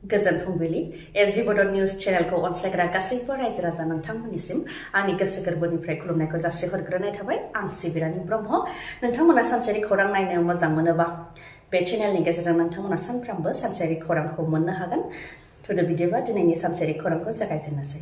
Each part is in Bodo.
गोजोन फुंबिलि एसबी बड निउज चेनेलखौ अनसायग्रा गासैबो रायजो राजा नोंथांमोननिसिम आंनि गोसो गोरबोनिफ्राय खुलुमनायखौ जासिहरग्रोनाय थाबाय आं सिबिरानि ब्रह्म नोंथांमोना सानसेनि खौरां नायनो मोजां मोनोबा बे चेनेलनि गेजेरजों नोंथांमोना सानफ्रामबो सानसेयारि खौरांखौ मोननो हागोन थुदो बिदिबा दिनैनि सानसेयारि खौरांखौ जागायजेननोसै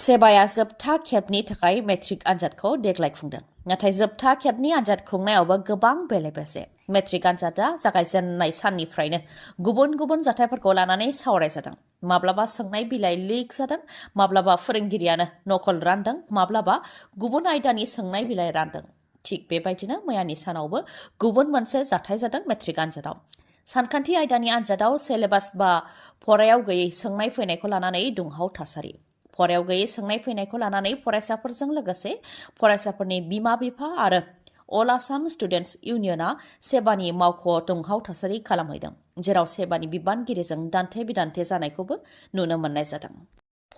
सेबाया जोबथा खेबनि थाखाय मेट्रिक आनजादखौ देग्लाय खुंदों नाथाय जोबथा खेबनि आनजाद खुंनायावबो गोबां बेले-बेजे मेट्रिक आनजादा जागायजेननाय साननिफ्रायनो गुबुन गुबुन जाथायफोरखौ लानानै सावरायजादों माब्लाबा सोंनाय बिलाइ लिक जादों माब्लाबा फोरोंगिरियानो नकल रानदों माब्लाबा गुबुन आयदानि सोंनाय बिलाइ रानदों थिग बेबायदिनो मैयानि सानावबो गुबुन मोनसे जाथाय जादों मेट्रिक आनजादाव सानखान्थि आयदानि आनजादाव सिलेबास बा फरायाव गैयै सोंनाय फैनायखौ लानानै दुंहाव थासारि फरायाव गैयै सोंनाय फैनायखौ लानानै फरायसाफोरजों लोगोसे फरायसाफोरनि बिमा-बिफा आरो अल आसाम स्टुडेन्टस इउनियनआ सेबानि मावख'आव दुंहाव थासारि खालामहैदों जेराव सेबानि बिबानगिरिजों दान्थे-बिदान्थे जानायखौबो नुनो मोननाय जादों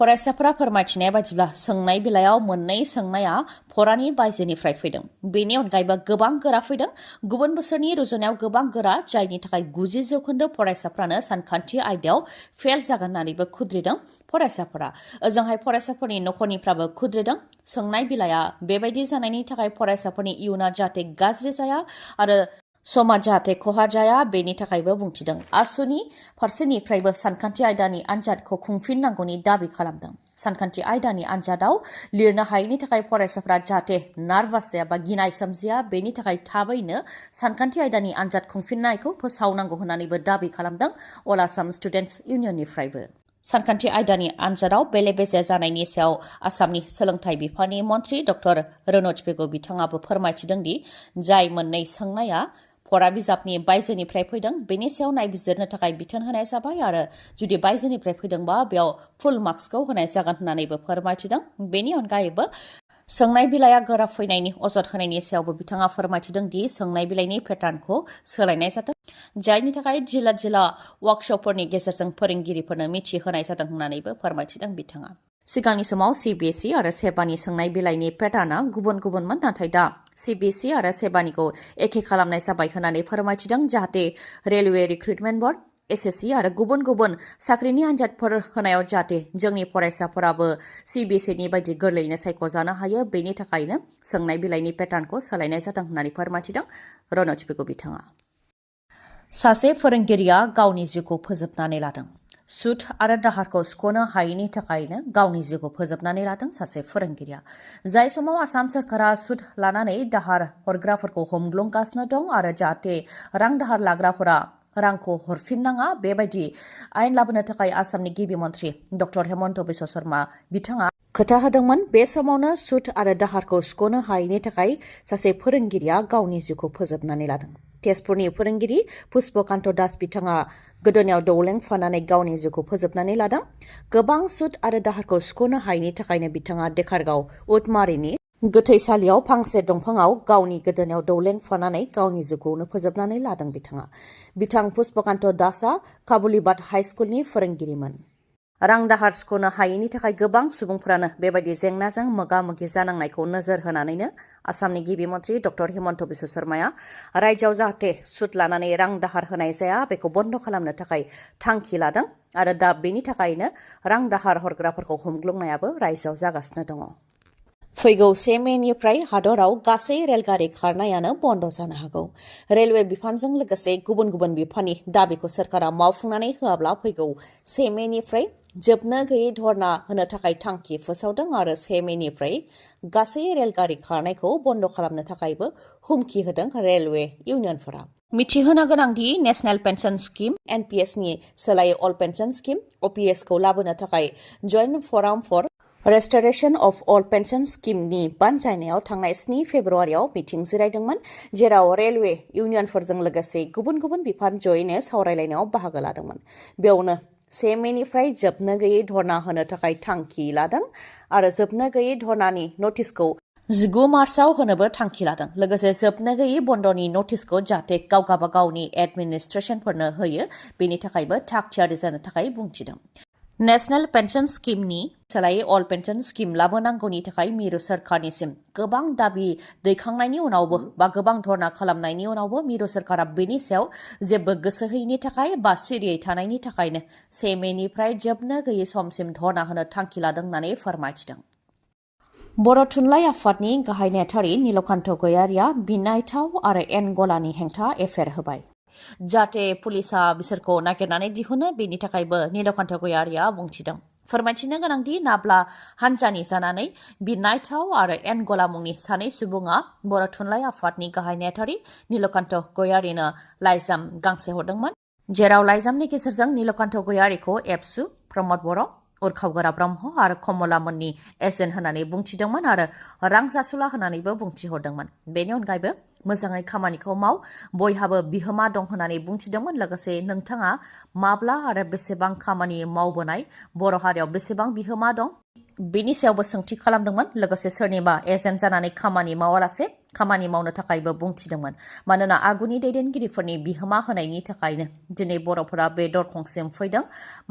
फरायसाफोरा फोरमायथिनाय बायदिब्ला सोंनाय बिलाइयाव मोननै सोंनाया फरानि बायजोनिफ्राय फैदों बेनि अनगायैबो गोबां गोरा फैदों गुबुन बोसोरनि रुजुनायाव गोबां गोरा जायनि थाखाय 90% फरायसाफ्रानो सानखान्थि आयदायाव फेल जागोन होननानैबो खुद्रिदों फरायसाफोरा ओजोंहाय फरायसाफोरनि नखरनिफ्राबो खुद्रिदों सोंनाय बिलाइया बेबायदि जानायनि थाखाय फरायसाफोरनि इयुना जाहाथे गाज्रि जाया आरो समाज जाहाथे खहा जाया बेनि थाखायबो बुंथिदों आसुनि फारसेनिफ्रायबो सानखान्थि आयदानि आनजादखौ खुंफिननांगौनि दाबि खालामदों सानखान्थि आयदानि आनजादाव लिरनो हायैनि थाखाय फरायसाफोरा जाहाथे नार्भास जाया बा गिनाय सोमजिया बेनि थाखाय थाबैनो सानखान्थि आयदानि आनजाद खुंफिननायखौ फोसावनांगौ होननानैबो दाबि खालामदों अल आसाम स्टुडेन्टस इउनियननिफ्रायबो सानखान्थि आयदानि आनजादाव बेले-बेजे जानायनि सायाव आसामनि सोलोंथाइ बिफाननि मन्थ्रि डक्टर रनज पेगु बिथाङाबो फोरमायथिदों दि जाय मोननै सोंनाया फरा बिजाबनि बायजोनिफ्राय फैदों बेनि सायाव नायबिजिरनो थाखाय बिथोन होनाय जाबाय आरो जुदि बायजोनिफ्राय फैदोंबा बेयाव फुल मार्क्सखौ होनाय जागोन होननानैबो फोरमायथिदों बेनि अनगायैबो सोंनाय बिलाइया गोरा फैनायनि अजद होनायनि सायावबो बिथाङा फोरमायथिदों दि सोंनाय बिलाइनि पेटार्नखौ सोलायनाय जादों जायनि थाखाय जिल्ला वार्कशपफोरनि गेजेरजों फोरोंगिरिफोरनो मिथिहोनाय जादों होननानैबो फोरमायथिदों बिथाङा सिगांनि समाव सीबीएसई आरो सेबानि सोंनाय बिलाइनि पेटार्ना गुबुन गुबुनमोन नाथाय दा सीबीएसई आरो सेबानिखौ एखे खालामनाय जाबाय होननानै फोरमायथिदों जाहाथे रेलवे रिक्रुटमेन्ट बर्ड एसएससी आरो गुबुन गुबुन साख्रिनि आनजादफोर होनायाव जाहाथे जोंनि फरायसाफोराबो सीबीएसईनि बायदि गोरलैयैनो सायख'जानो हायो बेनि थाखायनो सोंनाय बिलाइनि पेटार्नखौ सोलायनाय जादों होननानै फोरमायथिदों रनज पेगु बिथाङा सासे फोरोंगिरिया गावनि जिउखौ फोजोबनानै लादों सुद आरो दाहारखौ सुख'नो हायैनि थाखायनो गावनि जिउखौ फोजोबनानै लादों सासे फोरोंगिरिया जाय समाव आसाम सोरखारा सुद लानानै दाहार हरग्राफोरखौ हमग्लुंगासिनो दं आरो जाहाथे रां दाहार लाग्राफोरा रांखौ हरफिननाङा बेबायदि आयेन लाबोनो थाखाय आसामनि गिबि मन्थ्रि डक्टर हेमन्त बिश्व शर्मा बिथाङा खोथा होदोंमोन बे समावनो सुद आरो दाहारखौ सुख'नो हायैनि थाखाय सासे फोरोंगिरिया गावनि जिउखौ फोजोबनानै लादों तेजपुरनि फोरोंगिरि पुष्पकान्त दास बिथाङा गोदोनायाव दौलें फानानै गावनि जिउखौ फोजोबनानै लादों गोबां सुद आरो दाहारखौ सुख'नो हायैनि थाखायनो बिथाङा देखारगाव उटमारिनि गोथैसालियाव फांसे दंफाङाव गावनि गोदोनायाव दौलें फानानै गावनि जिउखौनो फोजोबनानै लादों बिथां पुष्पकान्त दासआ काबुलिबाद हाइस्कुलनि फोरोंगिरिमोन रां दाहार सुख'नो हायैनि थाखाय गोबां सुबुंफोरानो बेबायदि जेंनाजों मोगा-मोगि जानांनायखौ नोजोर होनानैनो आसामनि गिबि मन्थ्रि डक्टर हेमन्त बिश्व शर्माया रायजोआव जाहाथे सुद लानानै रां दाहार होनाय जाया बेखौ बन्द खालामनो थाखाय थांखि लादों आरो दा बेनि थाखायनो रां दाहार हरग्राफोरखौ हमग्लुंनायाबो रायजोआव जागासिनो दङ फैगौ 1 मेनिफ्राय हादराव गासै रेलगारि खारनायानो बन्द जानो हागौ रेलवे बिफानजों लोगोसे गुबुन गुबुन बिफाननि दाबिखौ सोरखारा मावफुंनानै होआब्ला फैगौ 1 मेनिफ्राय जोबनो गैयै धरना होनो थाखाय थांखि फोसावदों आरो 1 मेनिफ्राय गासै रेलगारि खारनायखौ बन्द खालामनो थाखायबो हुमखि होदों रेलवे इउनियनफोरा मिथिहोनो गोनांदि नेशनेल पेन्सन स्किम एनपीएसनि सोलायै अल पेन्सन स्किम अपिएसखौ लाबोनो थाखाय joint forum for restoration of all pension स्किमनि बानजायनायाव थांनाय 7 फेब्रुवारियाव मिटिं जिरायदोंमोन जेराव रेलवे इउनियनफोरजों लोगोसे गुबुन गुबुन बिफान जयैनो सावरायलायनायाव बाहागो लादोंमोन बेयावनो 1 मेनिफ्राय जोबनो गैयै धरना होनो थाखाय थांखि लादों आरो जोबनो गैयै धरनानि नटिसखौ 19 मार्चआव होनोबो थांखि लादों लोगोसे जोबनो गैयै बन्दनि नटिसखौ जाहाथे गावबा गावनि एडमिनिस्ट्रेशनफोरनो होयो बेनि थाखायबो थाग थियारि जानो थाखाय बुंथिदों नेशनेल पेन्सन स्किमनि सोलायै अल पेन्सन स्किम लाबोनांगौनि थाखाय मिरु सोरखारनिसिम गोबां दाबि दैखांनायनि उनावबो बा गोबां धरना खालामनायनि उनावबो मिरु सोरखारा बेनि सायाव जेबो गोसो होयैनि थाखाय बा सिरियै थानायनि थाखायनो 1 मेनिफ्राय जोबनो गैयै समसिम धरना होनो थांखि लादों होननानै फोरमायथिदों। बर' थुनलाइ आफादनि गाहाय नेहाथारि नीलकान्त गयारिया बिनायथाव आरो एनगलानि हेंथा एफेयार होबाय। जाहाथे पुलिसा बिसोरखौ नागिरनानै दिहुनो बेनि थाखायबो नीलकान्त गयारिया बुंथिदों। फोरमायथिनो गोनांदि नाब्ला हान्जानि जानानै बिनायथाव आरो एनगला मुंनि सानै सुबुङा बर' थुनलाइ आफादनि गाहाय नेहाथारि नीलकान्त गयारिनो लाइजाम गांसे हरदोंमोन, जेराव लाइजामनि गेजेरजों नीलकान्त गयारिखौ एबसु, प्रमद बर', उरखावगोरा ब्रह्म आरो कमलामोननि एजेन्ट होननानै बुंथिदोंमोन आरो रां जासुला होननानैबो बुंथिहरदोंमोन। बेनि अनगायैबो मोजाङै खामानिखौ माव, बयहाबो बिहोमा दं होननानै बुंथिदोंमोन। लोगोसे नोंथाङा माब्ला आरो बेसेबां खामानि मावबोनाय, बर' हारियाव बेसेबां बिहोमा दं बेनि सायावबो सोंथि खालामदोंमोन। लोगोसे सोरनिबा एजेन्ट जानानै खामानि मावालासे खामानि मावनो थाखायबो बुंथिदोंमोन। मानोना आगुनि दैदेनगिरिफोरनि बिहोमा होनायनि थाखायनो दिनै बर'फोरा बे दरखंसिम फैदों।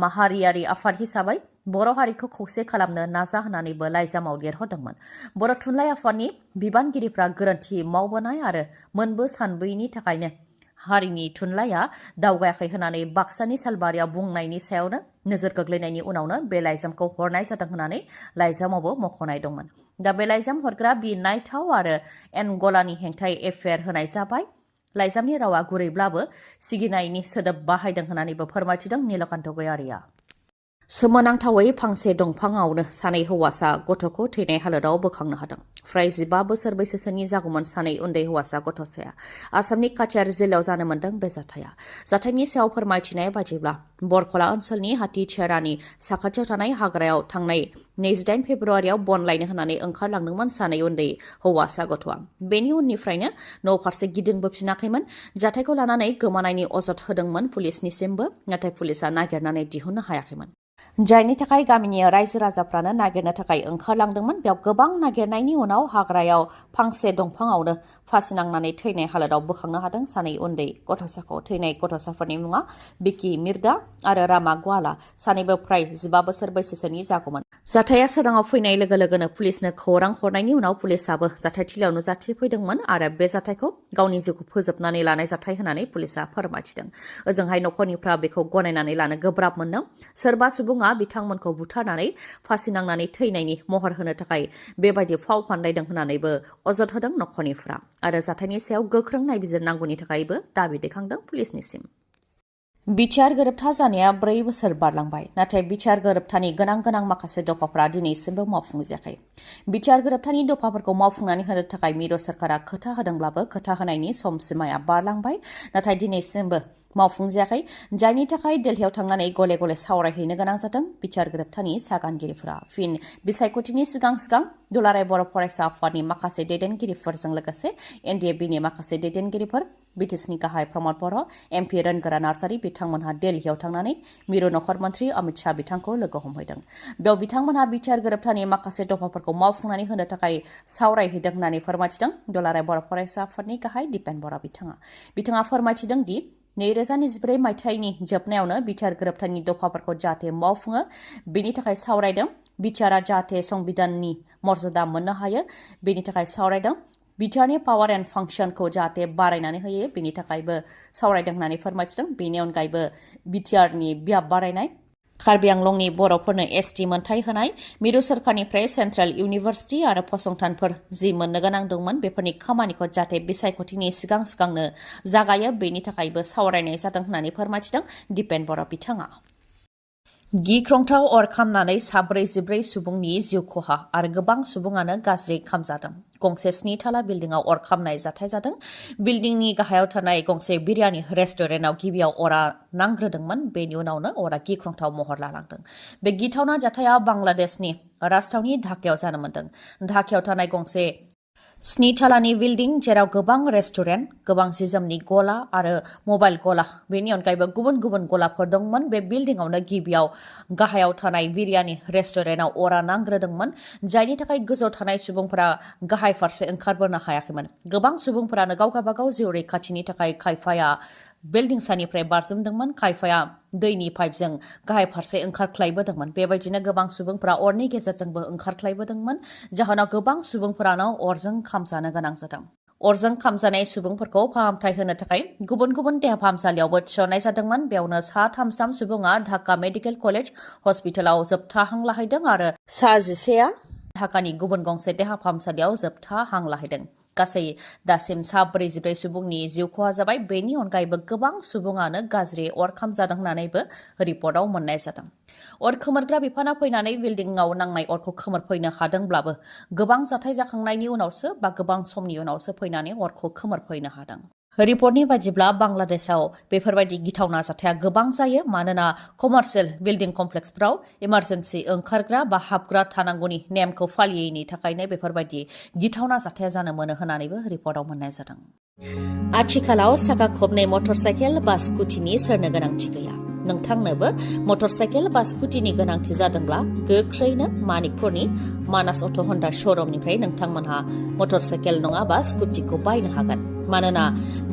माहारियारि आफाद हिसाबै बर' हारिखौ खौसे खालामनो नाजा होननानैबो लाइजामाव लिरहरदोंमोन। बर' थुनलाइ आफादनि बिबानगिरिफ्रा गोरोन्थि मावबोनाय आरो मोनबो सानबोयैनि थाखायनो हारिनि थुनलाइया दावगायाखै होननानै बाक्सानि सालबारियाव बुंनायनि सायावनो नोजोर गोग्लैनायनि उनावनो बे लाइजामखौ हरनाय जादों होननानै लाइजामावबो मख'नाय दंमोन। दा बे लाइजाम हरग्रा बिनायथाव आरो एनगलानि हेंथायै एफेयार होनाय जाबाय। लाइजामनि रावा गुरैब्लाबो सिगिनायनि सोदोब बाहायदों होननानैबो फोरमायथिदों नीलकान्त गयारिया। सोमोनांथावै फांसे दंफाङावनो सानै हौवासा गथ'खौ थैनाय हालोदाव बोखांनो हादों। फ्राय 15 बोसोर बैसोसोनि जागौमोन सानै उन्दै हौवासा गथ'साया। आसामनि काछार जिल्लायाव जानो मोन्दों बे जाथाया। जाथायनि सायाव फोरमायथिनाय बायदिब्ला बरखला ओनसोलनि हाथिछेरानि साखाथियाव थानाय हाग्रायाव थांनाय 28 फेब्रुवारियाव बन लायनो होननानै ओंखारलांदोंमोन सानै उन्दै हौवासा गथ'आ। बेनि उननिफ्रायनो न' फारसे गिदिंबोफिनाखैमोन। जाथायखौ लानानै गोमानायनि अजद होदोंमोन पुलिसनिसिमबो, नाथाय पुलिसा नागिरनानै दिहुननो हायाखैमोन। जायनि थाखाय गामिनि रायजो राजाफ्रानो नागिरनो थाखाय ओंखारलांदोंमोन। बेयाव गोबां नागिरनायनि उनाव हाग्रायाव फांसे दंफाङावनो फासि नांनानै थैनाय हालोदाव बोखांनो हादों सानै उन्दै गथ'साखौ। थैनाय गथ'साफोरनि मुङा बिकि मिर्दा आरो रामा ग्वाला, सानैबो फ्राय 15 बोसोर बैसोसोनि जागौमोन। जाथाया सोराङाव फैनाय लोगो लोगोनो पुलिसनो खौरां हरनायनि उनाव पुलिसाबो जाथायथिलियाव नुजाथिफैदोंमोन आरो बे जाथायखौ गावनि जिउखौ फोजोबनानै लानाय जाथाय होननानै पुलिसा फोरमायथिदों। ओजोंहाय न'खरनिफ्रा बेखौ गनायनानै लानो गोब्राब मोनदों। सोरबा सुबुङा बिथांमोनखौ बुथारनानै फासि नांनानै थैनायनि महर होनो थाखाय बेबायदि फाव फान्दायदों होननानैबो अजद होदों न'खरनिफ्रा आरो जाथायनि सायाव गोख्रों नायबिजिरनांगौनि थाखायबो दाबि दैखांदों पुलिसनिसिम। बिटिआर गोरोबथा जानाया 4 बोसोर बारलांबाय, नाथाय बिटिआर गोरोबथानि गोनां माखासे दफाफोरा दिनैसिमबो मावफुंजायाखै। बिटिआर गोरोबथानि दफाफोरखौ मावफुंनानै होनो थाखाय मिरु सोरखारा खोथा होदोंब्लाबो खोथा होनायनि समसिमाया बारलांबाय, नाथाय दिनैसिमबो मावफुंजायाखै। जायनि थाखाय दिल्लीयाव थांनानै गले गले सावरायहैनो गोनां जादों बिटिआर गोरोबथानि सागानगिरिफोरा। फिन बिसायख'थिनि सिगां दुलाराय बर' फरायसा आफादनि माखासे दैदेनगिरिफोरजों लोगोसे एनडिएफबिनि माखासे दैदेनगिरिफोर, बिटिसिनि गाहाय प्रमद बर', एमपि रोनगोरा नार्जारि बिथांमोनहा दिल्लीयाव थांनानै मिरु नखर मन्त्रि अमित शाह बिथांखौ लोगो हमहैदों। बेयाव बिथांमोनहा बिटिआर गोरोबथानि माखासे दफाफोरखौ मावफुंनानै होनो थाखाय सावरायहैदों होननानै फोरमायथिदों दुलाराय बर' फरायसा आफादनि गाहाय दिपेन बर' बिथाङा फोरमायथिदों दि 2024 मायथाइनि जोबनायावनो बिटिआर गोरोबथानि दफाफोरखौ जाहाथे मावफुङो बेनि थाखाय सावरायदों। बिटिआरआ जाहाथे संबिधाननि मर्यादा मोननो हायो बेनि थाखाय सावरायदों। बिटिआरनि पावार एन्ड फांसनखौ जाहाथे बारायनानै होयो बेनि थाखायबो सावरायदों होननानै फोरमायथिदों। बेनि अनगायैबो बिटिआरनि बियाब बारायनाय, कार्बि आंलंनि बर'फोरनो एसटि मोनथाय होनाय, मिरु सोरखारनिफ्राय सेन्ट्रेल इउनिभार्सिटि आरो फसंथानफोर जि मोननो गोनां दंमोन बेफोरनि खामानिखौ जाहाथे बिसायख'थिनि सिगांनो जागायो बेनि थाखायबो सावरायनाय जादों होननानै फोरमायथिदों दिपेन बर' बिथाङा। गिख्रंथाव अर खामनानै 44 सुबुंनि जिउ खहा आरो गोबां सुबुङानो गाज्रि खामजादों। गंसे 7 थाला बिल्डिंआव अर खामनाय जाथाय जादों। बिल्डिंनि गाहायाव थानाय गंसे बिरियानि रेस्टुरेन्टआव गिबियाव अरा नांग्रोदोंमोन, बेनि उनावनो अरा गिख्रंथाव महर लालांदों। बे गिथावना जाथाया बांलादेशनि राजथावनि ढाकायाव जानो मोन्दों। ढाकायाव थानाय गंसे 7 थालानि बिल्डिं, जेराव गोबां रेस्टुरेन्ट, गोबां जि-जोमनि गला आरो मबाइल गला, बेनि अनगायैबो गुबुन गुबुन गलाफोर दंमोन। बे बिल्डिंआवनो गिबियाव गाहायाव थानाय बिरियानि रेस्टुरेन्टआव अरा नांग्रोदोंमोन, जायनि थाखाय गोजौआव थानाय सुबुंफोरा गाहाय फारसे ओंखारबोनो हायाखैमोन। गोबां सुबुंफोरानो गाव गावबागाव जिउ रैखाथिनि थाखाय खायफाया बिल्डिं सानिफ्राय बारजुमदोंमोन खायफाया दैनि पाइपजों गाहाय फारसे ओंखारख्लायबोदोंमोन बेबायदिनो गोबां सुबुंफोरा अरनि गेजेरजोंबो ओंखारख्लायबोदोंमोन जाहोनाव गोबां सुबुंफोरानो अरजों खामजानो गोनां जादों अरजों खामजानाय सुबुंफोरखौ फाहामथाय होनो थाखाय गुबुन गुबुन देहा फाहामसालियावबो थिसननाय जादोंमोन बेयावनो सा 33 सुबुङा ढाका मेडिकेल कलेज हस्पिटालाव जोबथा हां लाहैदों आरो सा 11आ ढाकानि गुबुन गंसे देहा फाहामसालियाव जोबथा हां लाहैदों गासै दासिम सा 44 सुबुंनि जिउ खहा जाबाय बेनि अनगायैबो गोबां सुबुङानो गाज्रि अर खामजादों होननानैबो रिपर्टआव मोननाय जादों अर खोमोरग्रा बिफाना फैनानै बिल्डिंआव नांनाय अरखौ खोमोरफैनो हादोंब्लाबो गोबां जाथाय जाखांनायनि उनावसो बा गोबां समनि उनावसो फैनानै अरखौ खोमोरफैनो हादों रिपर्टनि बायदिब्ला बांलादेशआव बेफोरबायदि गिथावना जाथाया गोबां जायो मानोना कमार्शियेल बिल्डिं कमप्लेक्सफोराव इमार्जेन्सि ओंखारग्रा बा हाबग्रा थानांगौनि नेमखौ फालियैनि थाखायनो बेफोरबायदि गिथावना जाथाया जानो मोनो होननानैबो रिपर्टआव मोननाय जादों आथिखालाव साखा खबनै मटरसाइकेल बा स्कुटिनि सोरनो गोनांथि गैया नोंथांनोबो मटरसाइकेल बा स्कुटिनि गोनांथि जादोंब्ला गोख्रैनो मानिकपुरनि मानास अट' हन्डा श'रुमनिफ्राय नोंथांमोनहा मटरसाइकेल नङाबा स्कुटिखौ बायनो हागोन मानोना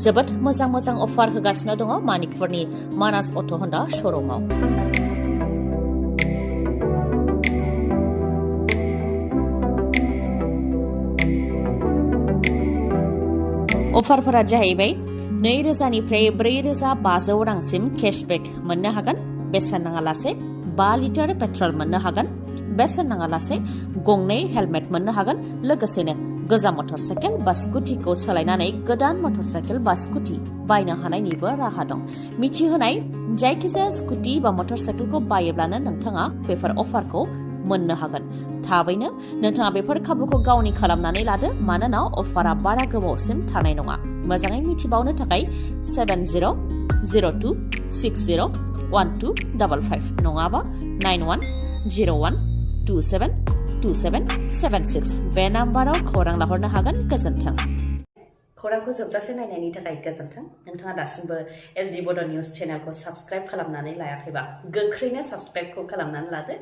जोबोद मोजां मोजां अफार होगासिनो दङ मानिकपुरनि मानास अट' हन्डा श'रुमाव अफारफोरा जाहैबाय 2000निफ्राय 4500 रांसिम केशबेक मोननो हागोन बेसेन नाङालासे 5 लिटार पेट्रल मोननो हागोन बेसेन नाङालासे गंनै हेलमेट मोननो हागोन लोगोसेनो गोजाम मटरसाइकेल बा स्कुटिखौ सोलायनानै गोदान मटरसाइकेल बा स्कुटि बायनो हानायनिबो राहा दं मिथिहोनाय जायखिजाया स्कुटि बा मटरसाइकेलखौ बायोब्लानो नोंथाङा बेफोर अफारखौ मोननो हागोन थाबैनो नोंथाङा बेफोर खाबुखौ गावनि खालामनानै लादो मानोना अफारा बारा गोबावसिम थानाय नङा मोजाङै मिथिबावनो थाखाय 7002601255 नङाबा 9101272776 बे नाम्बाराव खौरां लाहरनो हागोन गोजोन्थों खौरांखौ जोबजासे नायनायनि थाखाय गोजोन्थों नोंथाङा दासिमबो एसडि बड' निउस चेनेलखौ साबस्क्राइब खालामनानै लायाखैबा गोख्रैनो साबस्क्राइबखौ खालामनानै लादो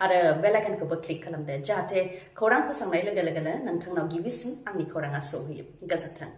आरो बेल आइकनखौबो क्लिक खालामदो जाहाथे खौरां फोसावनाय लोगो लोगोनो नोंथांनाव गिबिसिन आंनि खौराङा सौहैयो गोजोन्थों